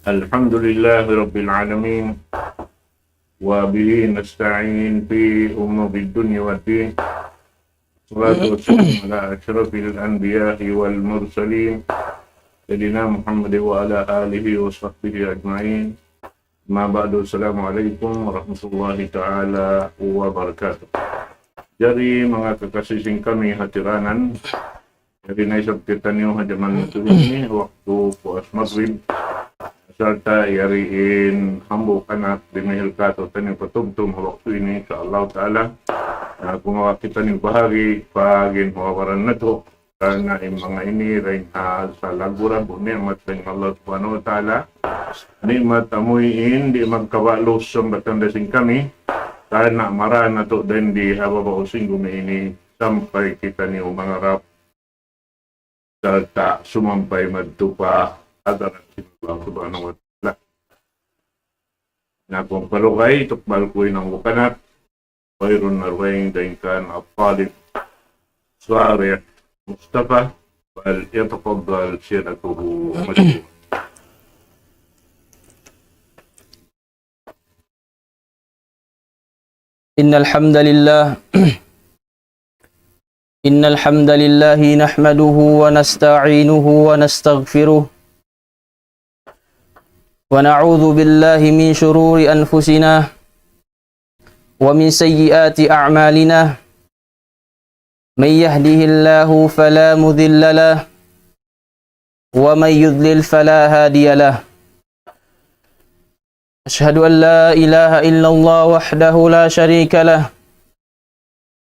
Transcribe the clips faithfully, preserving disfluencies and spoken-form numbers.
الحمد لله رب العالمين، وبه نستعين في أمور الدنيا والدين. والصلاة والسلام على أشرف الأنبياء والمرسلين، سيدنا محمد وعلى آله وصحبه أجمعين. أما بعد، السلام عليكم ورحمة الله تعالى وبركاته. Jari manga kakasi sin kami hatiranan, jari na isab kitaniyu ha jaman ini, waktu puas Maghrib, sarta' yari in hambuuk anak dimihil katu' taniyu patumtum ha waktu ini, insya Allah Ta'ala. Na kumawa' kitaniyu bahagi' pa ginhawa-baran natu', karna' in manga ini dayn ha salaggu'-laggu' ni'mat dayn Allah Subhanahu wa Ta'ala. Ni'mat amuin di' magkabalus sambatan da sin kami, karna' mara natu' dayn di ha babaw sin gumi ini sampay kitaniyu mangarap sarta' sumampay madtu pa hadarat sin Allah Subhanahu wa Ta'ala. Na kung palugay, tukbal ku in hambuuk anak, wayruun na dugaing dayn kan At-Talib Salih Mustafa, فليتفضل سيادته مشكورا. إن الحمد لله إن الحمد لله نحمده ونستعينه ونستغفره، ونعوذ بالله من شرور أنفسنا ومن سيئات أعمالنا. من يهده الله فلا مضل له، ومن يضلل فلا هادي له. أشهد أن لا إله إلا الله وحده لا شريك له،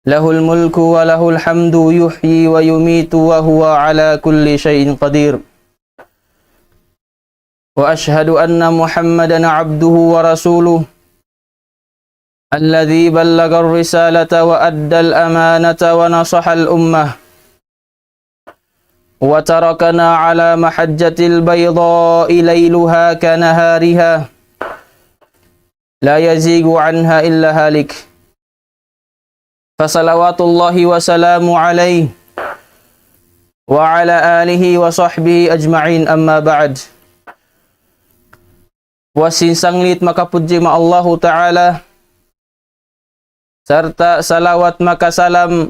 له الملك وله الحمد، يحيي ويميت وهو على كل شيء قدير. وأشهد أن محمدا عبده ورسوله، الذي بلغ الرسالة وأدى الأمانة ونصح الأمة، وتركنا على محجة البيضاء ليلها كنهارها، لا يزيغ عنها إلا هالك. فصلوات الله وسلامه عليه وعلى آله وصحبه أجمعين، أما بعد. Puas sin sanglit makapudji ma Allahu Ta'ala, sarta' salawat makasalam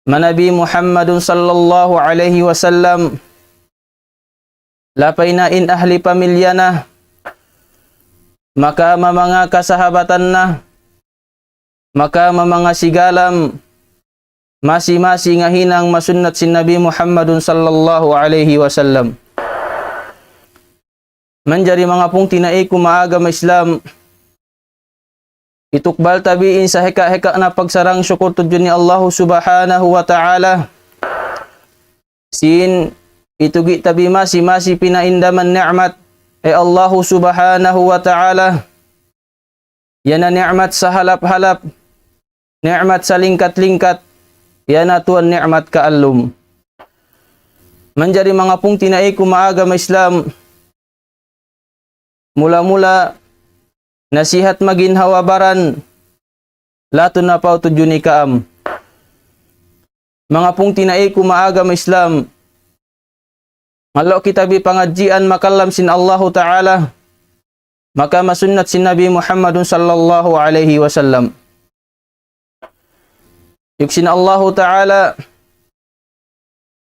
ma Nabi Muhammadun sallallahu alayhi wasallam, lapay na in ahli pamilya na, maka ma manga kasahabatan na, maka ma manga sigalam masi-masi ngahinang masunnat sin Nabi Muhammadun sallallahu alayhi wasallam. Manjari manga pungtina'i ku ha agama Islam, itukbal ta bi in sahika-hika na pagsarang-sukul tudju niya Allahu Subhanahu wa Ta'ala. Sin itugi ta bi masi-masi pinaindaman ni'mat sin Allahu Subhanahu wa Ta'ala. Yan na ni'mat sahalap-halap, ni'mat salingkat-lingkat, yan na tuwan ni'mat kaallum. Manjari manga pungtina'i ku ha agama Islam, mula-mula nasihat maginhawa-baran, latun na pautudjun ikaam. Manga pungtina'i ku ha agama Islam, mallu kita bi pangadjian makalam sin Allahu Ta'ala, maka masunnat sin Nabi Muhammadun sallallahu alayhi wasallam. Yuk sin Allahu Ta'ala,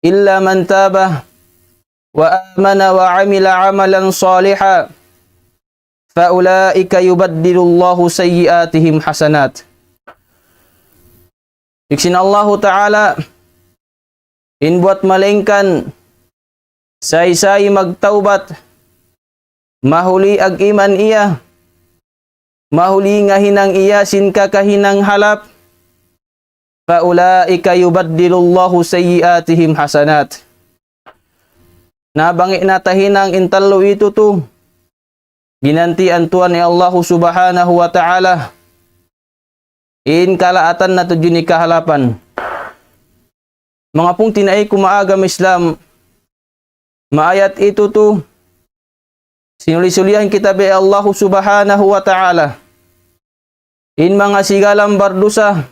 إلا من تاب وآمن وعمل عملا صالحا فأولئك يبدل الله سيئاتهم حسنات. Yuk sin Allahu Ta'ala, in buwat malaingkan saysay magtawbat, mahuli ag-iman iya, mahuli ngahinang iya sin kakahinang halap, فأولئك يبدل الله سيئاتهم حسنات. Na bang in natahinang in tallu itu tu, ginantian tuwan hi Allahu Subhanahu wa Ta'ala in kalaatan na tudju ni kahalapan. Manga pungtina'i ku ha agama Islam, maayat itu tu, sinuli-sulihan kita bi Allahu Subhanahu wa Ta'ala. In manga sigalam bardusa,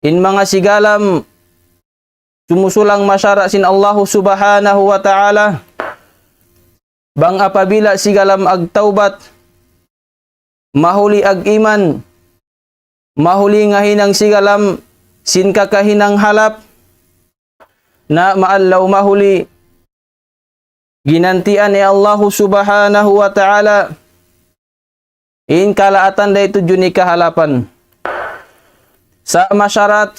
in manga sigalam sumusulang masara' sin Allahu Subhanahu wa Ta'ala, bang apabila sigalam agtawbat, mahuli ag-iman, mahuli ngahinang sigalam sin kakahinang halap, na maallaw mahuli ginantian hi Allahu Subhanahu wa Ta'ala in kalaatan dayn tudju niya kahalapan. Sa' masharat,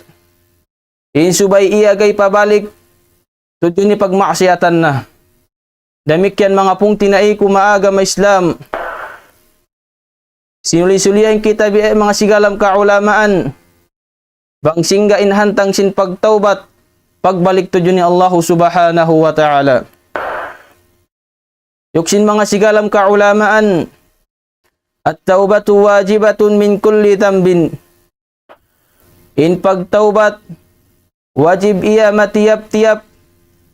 in subay iya gay pabalik tudju niya pagmaksiyatan na. Damikkiyan manga pungtina'i ku ha agama Islam. Sinuli-sulihan kita biya' manga sigalam kaulamaan. Bang singga in hantang sin pagtawbat, pagbalik tudju niya Allahu Subhanahu wa Ta'ala. Yuk sin manga sigalam kaulamaan, التوبة واجبة من كل ذنب. In pagtawbat, wajib iya matiyap-tiyap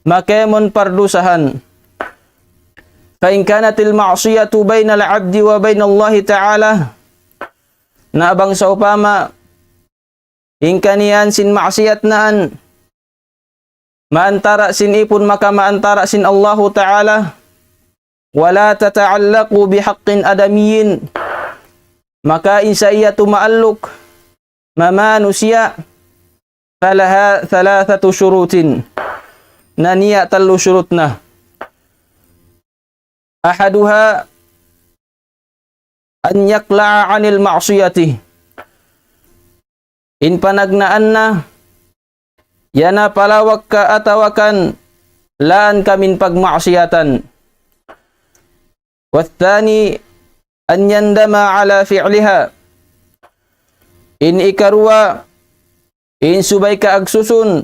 makaymun pardusahan. فإن كانت المعصية بين العبد وبين الله تعالى, na bang sawpama in kaniyan sin maksiyat naan maantara' sin ipun maka maantara' sin Allahu Ta'ala, ولا تتعلق بحق آدمي, maka in sa iya tumaalluk ha manusiya', فلها ثلاثة شروط, na niya tallu shurut na. أحدها أن يقلع عن المعصية. In panagnaan na, yan na palawag ka atawa kan laan ka min pagmaksiyatan. والثاني أن يندم على فعلها. In ikaruwa, in subay ka agsusun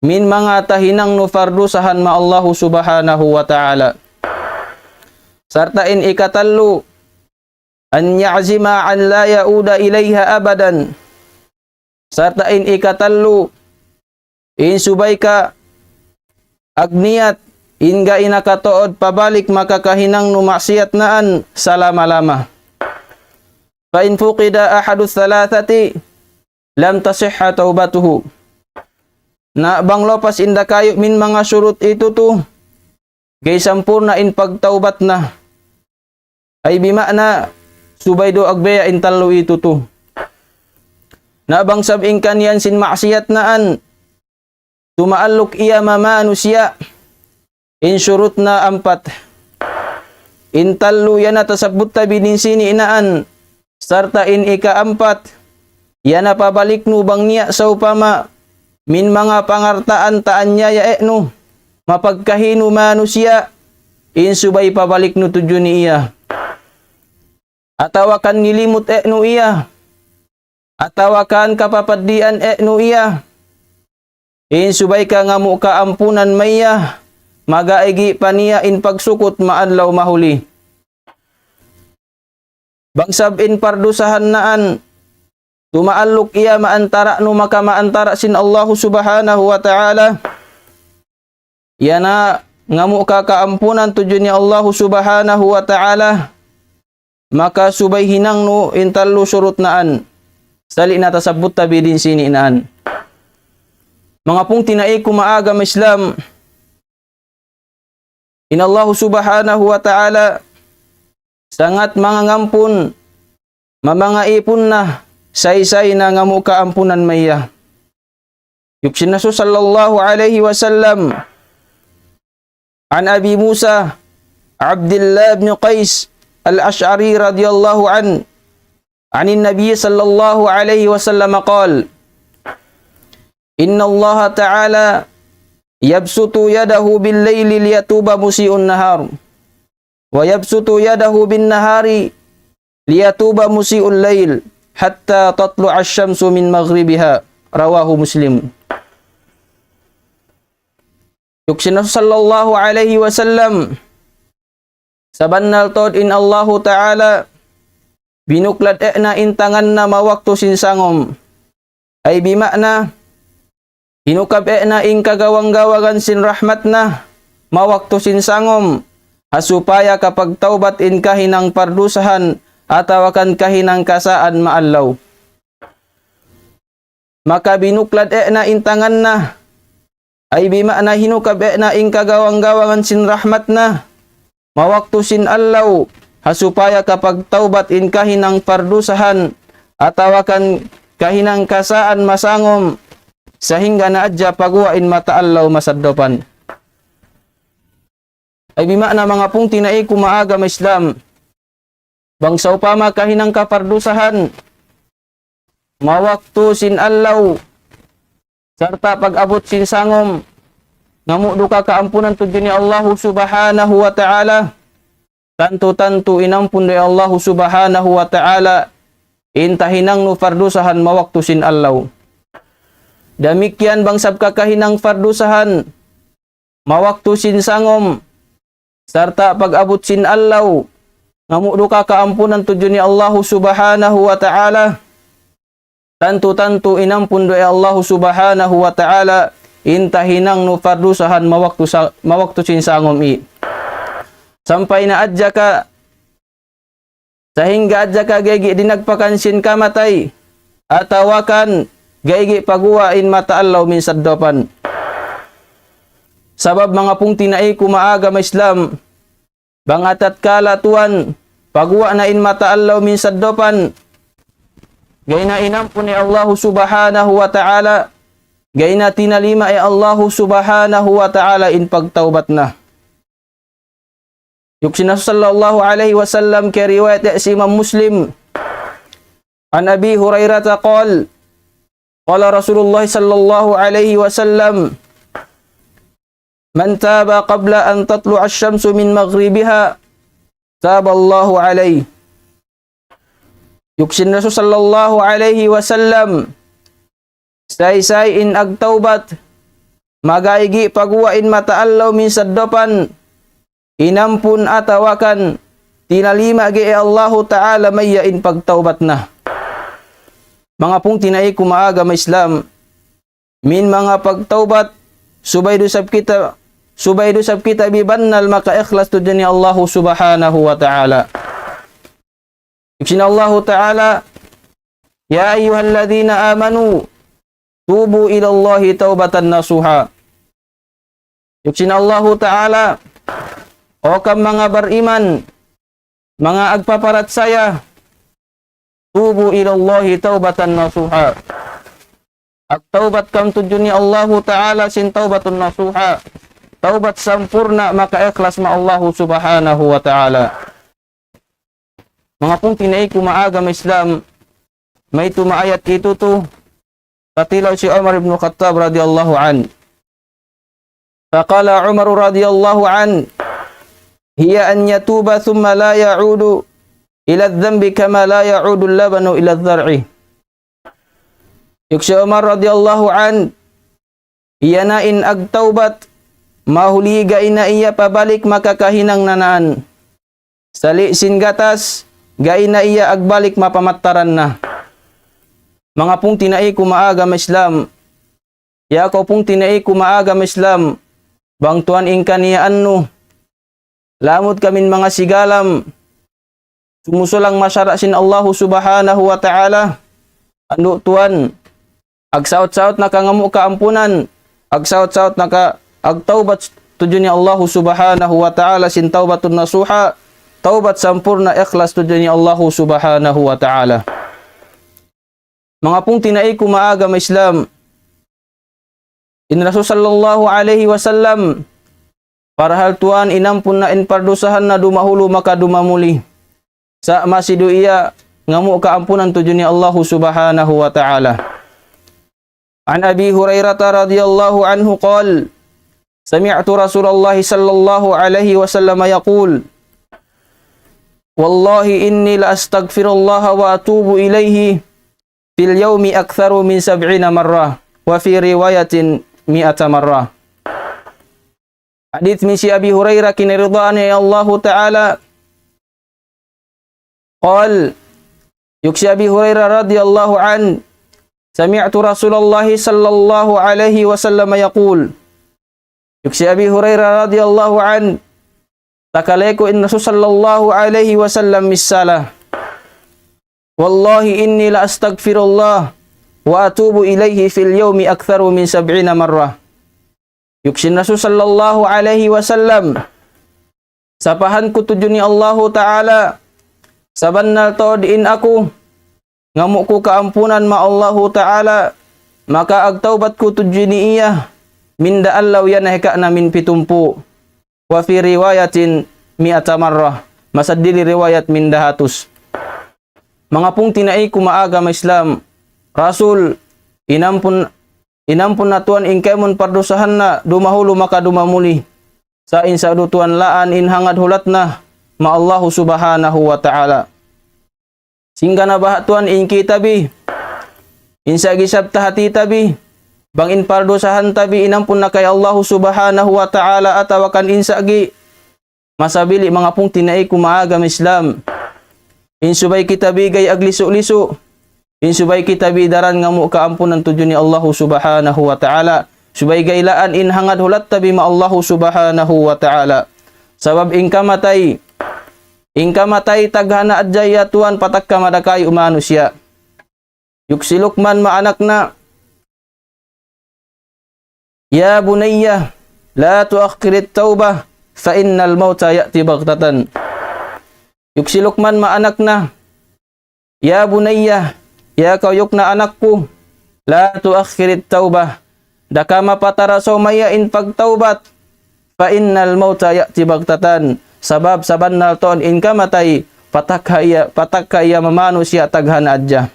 min manga tahinang nu pardusahan ha Allahu Subhanahu wa Ta'ala. Sarta' in ikatallu, أن يعزم أن لا يعود إليها أبدا. Sarta' in ikatallu, in subay ka agniyat, in ga'i na katuud pabalik maka kahinang nu maksiyat naan salama-lama. فإن فقد أحد الثلاثة لم تصح توبته. Na bang lupas in dakayu' min manga shurut itu tu, gay sampurna' in pagtawbat na. Ay bima'na, subay duun agbaya' in tallu itu tu. Na bang sab in kaniyan sin maksiyat naan, tumaalluk iya ha manusiya', in shurut na ampat. In tallu yan na tasabbut ta bidin sini naan, sarta' in ikaampat, yan na pabalik nu bang niya sawpama min manga pangartaan ta anyaya' nu, mapagkahi nu manusiya', in subay pabalik nu tudju niya. Atawa kan nilimut nu iya, atawa kan kapapaddian nu iya. In subay ka ngamu' kaampunan maiya, magaigi pa niya in pagsukut maadlaw mahuli. Bang sab in pardusahan naan, tumaalluk iya maantara' nu maka maantara' sin Allahu Subhanahu wa Ta'ala, yan na ngamu' ka kaampunan tudju niya Allahu Subhanahu wa Ta'ala, maka subay hinang nu in tallu shurut naan. Sali' na tasabbut ta bidin sini naan. Manga pungtina'i ku ha agama Islam, in Allahu Subhanahu wa Ta'ala sangat mangangampun, mamanga ipun na, saysay na ngamu' kaampunan maiya. Yuk sin Rasul sallallahu alayhi wasallam, عن أبي موسى عبد الله بن قيس الأشعري رضي الله عنه عن النبي صلى الله عليه وسلم قال: إن الله تعالى يبسط يده بالليل ليتوب مسيء النهار، ويبسط يده بالنهار ليتوب مسيء الليل حتى تطلع الشمس من مغربها. رواه مسلم. Yuk sin Rasul sallallahu alayhi wasallam, sabannal tuud in Allahu Ta'ala binuklad na in tangan na ha waktu sin sangum. Ay bima'na, hinukab na in kagawang-gawangan sin rahmat na ha waktu sin sangum, ha supaya kapagtawbat in kahinang pardusahan atawa kan kahinang kasaan maallaw. Maka binuklad na in tangan na Ay bima'na hinukabe' na in kagawang-gawangan sin rahmat na, mawaktu sin allahu, ha supaya kapagtawbat in kahinang pardusahan, atawa kan kahinang kasaan masangum, sahingga na adja paguwa' in mata allahu masaddopan. Ay bima'na manga pungti' naiku maagama Islam. Bang sawpama kahinang kapardusahan, mawaktu sin allahu, sarta' pag-abut sin sangum, namu' duka kaampunan tudju ni Allahu Subhanahu wa Ta'ala, tantu-tantu inampun da Allahu Subhanahu wa Ta'ala, in tahinang nu pardusahan mawaktu sin allahu. Damikkiyan bang sab ka kahinang pardusahan, mawaktu sin sangum, sarta' pag-abut sin allahu, namu' duka kaampunan tudju ni Allahu Subhanahu wa Ta'ala, tantu-tantu inampun da Allahu Subhanahu wa Ta'ala, in tahinang nu pardusahan mawaktu sa-, mawaktu sin sangum i. Sampay na adja ka sahingga adja ka gaigi dinagpakan sin kamatay, atawa kan gaigi paguwa' in mata allahu min saddopan. Sabab manga pungti' naiku maagama Islam, bang atatkala tuwan, paguwa' na in mata allahu min saddopan, gaina inampun ni Allahu Subhanahu wa Ta'ala, gaina tinalima' ni Allahu Subhanahu wa Ta'ala in pagtawbat na. Yuk sin Rasul sallallahu alayhi wasallam, kiyariwayat hi Imam Muslim. عن أبي هريرة قال: قال رسول الله صلى الله عليه وسلم: من تاب قبل أن تطلع الشمس من مغربها تاب الله عليه. Yuk sin Rasul sallallahu alayhi wasallam, saysay in agtawbat, magaigi paguwa' in mata allahu min saddopan, inampun atawa kan tinalima' gi hi Allahu Ta'ala maya in pagtawbat na. Manga pungti' naiku maagama Islam, min manga pagtawbat, subay du sab kita, subay du sab kita bibannal makaikhlas tudju ni Allahu Subhanahu wa Ta'ala. Yuk sin Allahu Ta'ala, يا أيها الذين آمنوا توبوا إلى الله توبة نصوحا. Yuk sin Allahu Ta'ala, O kamu manga bariman, manga agpaparachaya, توبوا إلى الله توبة نصوحا. Agtawbat kamu tudju ni Allahu Ta'ala sin tawbatun nasuha. Tawbat sampurna' makaikhlas ma Allahu Subhanahu wa Ta'ala. Manga pungti' naiku maagama Islam, maytu' maayat itu tu, katilaw hi Umar ibn Khattab radiyallahu anhu. فقال عمر رضي الله عنه: هي أن يتوب ثم لا يعود إلى الذنب كما لا يعود اللبن إلى الضرع. Yuk hi Umar radiyallahu anhu, iyana in agtawbat, mahuli gaina iya pabalik makakahinang nanaan. Sali' sin gatas, gaina iya agbalik mapamattaran na. Manga pungti' naiku maagama Islam, ya kaw pungti' naiku maagama Islam, bang tuwan in kaniyaan nu, lamud kamu in manga sigalam, sumusulang masara' sin Allahu Subhanahu wa Ta'ala, andu' tuwan, agsaut-saut na ka ngamu' kaampunan, agsaut-saut na ka agtawbat tudju ni Allahu Subhanahu wa Ta'ala sin tawbatun nasuha, tawbat sampurna' ikhlas tudju ni Allahu Subhanahu wa Ta'ala. Manga pungti' naiku maagama Islam, in Rasul sallallahu alayhi wasallam, parhal tuwan inampun na in pardusahan na dumahulu maka dumamuli. Sa' masi du iya ngamu' kaampunan tudju ni Allahu Subhanahu wa Ta'ala. عن أبي هريرة رضي الله عنه قال: سمعت رسول الله صلى الله عليه وسلم يقول: والله إني لأستغفر الله وأتوب إليه في اليوم أكثر من سبعين مرة، وفي رواية مائة مرة. Hadith misi Abi Hurairah, kinaridaan niya Allahu Ta'ala. قال, yuk hi Abi Hurairah radiyallahu anhu, سمعت رسول الله صلى الله عليه وسلم يقول. Yuk hi Abi Hurairah radiyallahu anhu, takale ku in Rasul sallallahu alayhi wasallam missala: والله إني لأستغفر الله وأتوب إليه في اليوم أكثر من سبعين مرة. Yuksin Rasul sallallahu alayhi wasallam, sapahan ku tudju ni Allahu Ta'ala, sabannal tuud in aku, ngamu' ku kaampunan ma Allahu Ta'ala, maka agtawbat ku tudju niya, minda allahu yan hika na min pitumpū'. Wa fi riwayatin mi'ata marrah. Masa dili riwayat minda hatus. Manga pungtina'i ku maagama Islam, Rasul, inampun, inampun na Tuhan in kaymun pardusahan na dumahulu maka dumamuli. Sa' in sa' du Tuhan laan in hangad hulat na ma Allahu Subhanahu wa Ta'ala. Singga na baha' Tuhan in kita bi, in sa' gi sabta hati ta bi, bang in pardusahan ta bi inampun na kay Allahu Subhanahu wa Ta'ala atawa kan in sa' gi. Masa bili' manga pungtina'i ku maagama Islam. In subay kita bi gay aglisu-lisu. In subay kita bi daran ngamu' kaampunan tudju ni Allahu Subhanahu wa Ta'ala. Subay gay laan in hangad hulat ta bi ma Allahu Subhanahu wa Ta'ala. Sabab in kamatay, in kamatay taghana' hadja ya Tuhan patakka madakayu' manusiya'. Yuksi Luqman ma anak na, يا بني لا تؤخر التوبة فإن الموت يأتي بغتة. Yuksi Luqman ma anak na, يا بني, ya kayuk na anak ku, لا تؤخر التوبة, da ka mapatarasaw maya in pagtawbat, فإن الموت يأتي بغتة, sabab sabannal tuud in kamatay, patakka iya, patakka iya mamanusiya' taghana' hadja.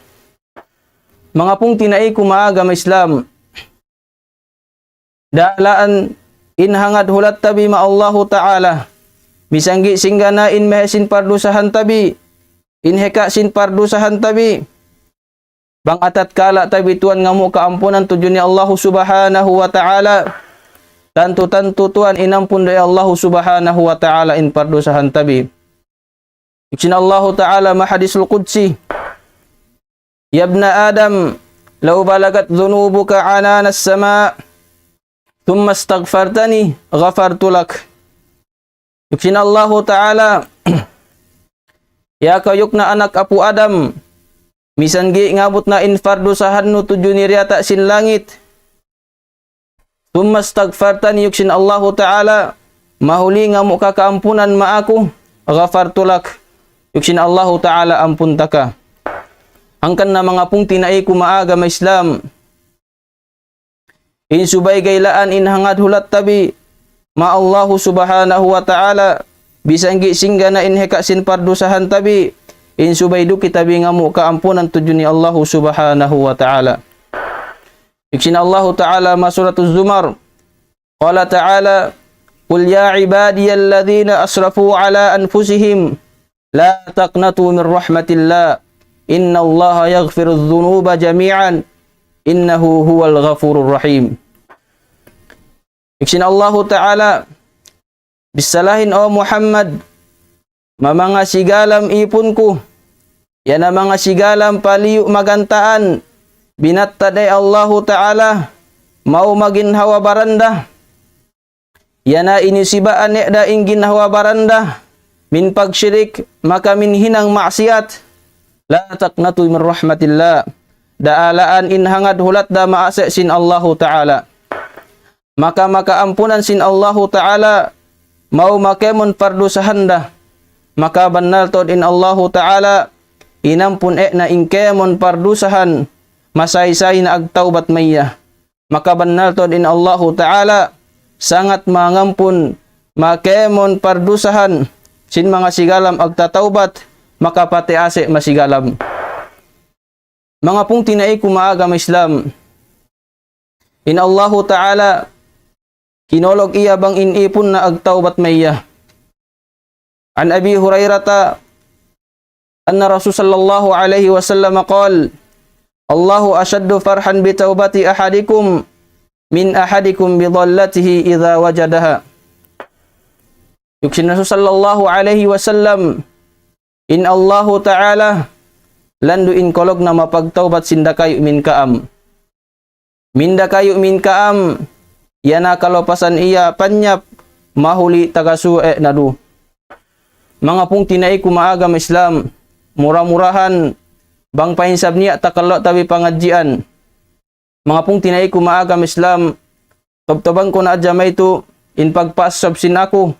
Manga pungtina'i ku maagama Islam, dalaan in hangad hulat ta bi ma Allahu Ta'ala, misan gi singga na in mahe sin pardusahan ta bi, in hika sin pardusahan ta bi. Bang atatkala ta bi Tuhan ngamu' kaampunan tudju ni Allahu Subhanahu wa Ta'ala, tantu-tantu Tuhan inampun da Allahu Subhanahu wa Ta'ala in pardusahan ta bi. Yuksi Allahu Ta'ala ma hadisul qudsi, يا ابن آدم لو بلغت ذنوبك عنان السماء ثم استغفرتني غفرت لك. Yuksi Allahu Ta'ala, ya kayuk na anak apu' Adam, misan gi ngabut na in pardusahan nu tudju ni diyata' sin langit, ثم استغفرتني, yuksi Allahu Ta'ala, mahuli ngamu' ka kaampunan ma aku, غفرت لك, yuksi Allahu Ta'ala ampun ta ka. Hangkan na manga pungtina'i ku maagama Islam, in subay gay laan in hangad hulat ta bi ma Allahu Subhanahu wa Ta'ala, misan gi singga na in hika sin pardusahan ta bi, in subay du kita bi ngamu' kaampunan tudju ni Allahu Subhanahu wa Ta'ala. Yuksi Allahu Ta'ala ma Suratul Zumar. قال تعالى: قل يا عبادي الذين أسرفوا على أنفسهم لا تقنطوا من رحمة الله إن الله يغفر الذنوب جميعا إنه هو الغفور الرحيم. Yuksi Allahu Ta'ala, bisalahin, O Muhammad, ma manga sigalam ipun ku, yan na manga sigalam paliyu magantaan, binatta' da Allahu Ta'ala, mau maginhawa baranda. Yan na ini sibaan ne da in ginhawa baranda, min pagshirik, maka min hinang maksiyat. لا تقنطوا من رحمة الله. Dalaan in hangad hulat da maase sin Allahu Ta'ala. Maka makaampunan sin Allahu Ta'ala, mau makēmon pardusahan da. Maka bannal tuud in Allahu Ta'ala, inampun e na in kēmon pardusahan, masaysay na agtawbat maya. Maka bannal tuud in Allahu Ta'ala, sangat mangampun, makēmon pardusahan, sin manga sigalam agtatawbat, maka pati ase masigalam. Manga pungtina'i ku maagama Islam. In Allahu Ta'ala, kinulug iya bang in ipun na agtawbat maya. عن أبي هريرة أن رسول صلى الله عليه وسلم قال: الله أشد فرحا بتوبة أحدكم من أحدكم بضالته إذا وجدها. Yuksi Rasul sallallahu alayhi wasallam, in Allahu Ta'ala, landu' in kulug na mapagtawbat sin dakayu' min kaam. Min dakayu' min kaam, yan na kalupasan iya panyap, mahuli tagasuwe na du. Manga pungtina'i ku maagama Islam, mura-murahan, bang pa in sab niya' takallu' ta bi pangadjian. Manga pungtina'i ku maagama Islam, Tabtaban ku na hadja maytu' in pagpasab sin aku,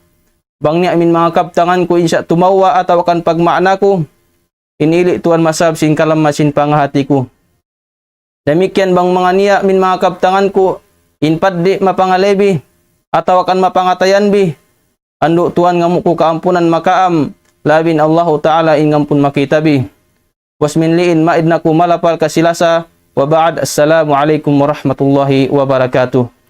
bang niya' amin manga kabtangan ku in siya tumawwa atawa kan pagmaana ku, in ili' tuwan masab sin kalamma sin pangahati ku. Damikkiyan bang manga niya' amin manga kabtangan ku, in paddi' mapangalaybi, atawa kan mapangatayan bi, andu' tuwan ngamu' ku kaampunan makaam, labi in Allahu Ta'ala in ngampun makita bi. Puas minliin maid na ku malapal kasi-lasa, wa ba'd, assalamu alaykum warahmatullahi wabarakatuh.